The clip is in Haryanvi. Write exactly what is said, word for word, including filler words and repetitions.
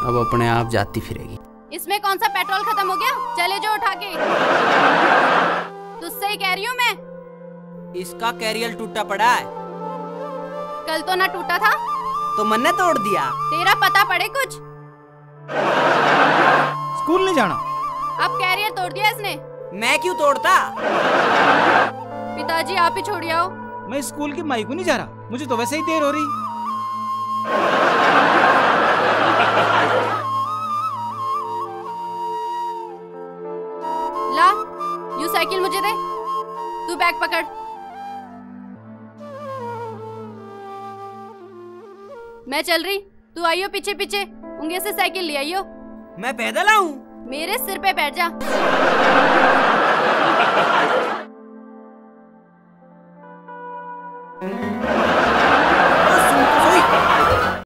अब अपने आप जाती फिरेगी। इसमें कौन सा पेट्रोल खत्म हो गया? चले जाओ उठा के। तुझसे ही कह रही हूँ मैं। इसका कैरियर टूटा पड़ा है। कल तो ना टूटा था। तो मन्ने तोड़ दिया। तेरा पता पड़े कुछ। स्कूल नहीं जाना। अब कैरियर तोड़ दिया इसने। मैं क्यों तोड़ता? पिताजी, आप ही छोड़ आओ। मैं स्कूल की माई को नहीं जा रहा, मुझे तो वैसे ही देर हो रही। ला, यू साइकिल मुझे दे, तू बैग पकड़। मैं चल रही, तू आइयो पीछे पीछे, उंगे से साइकिल ले आइयो। मैं पैदल आऊं? मेरे सिर पे बैठ जा।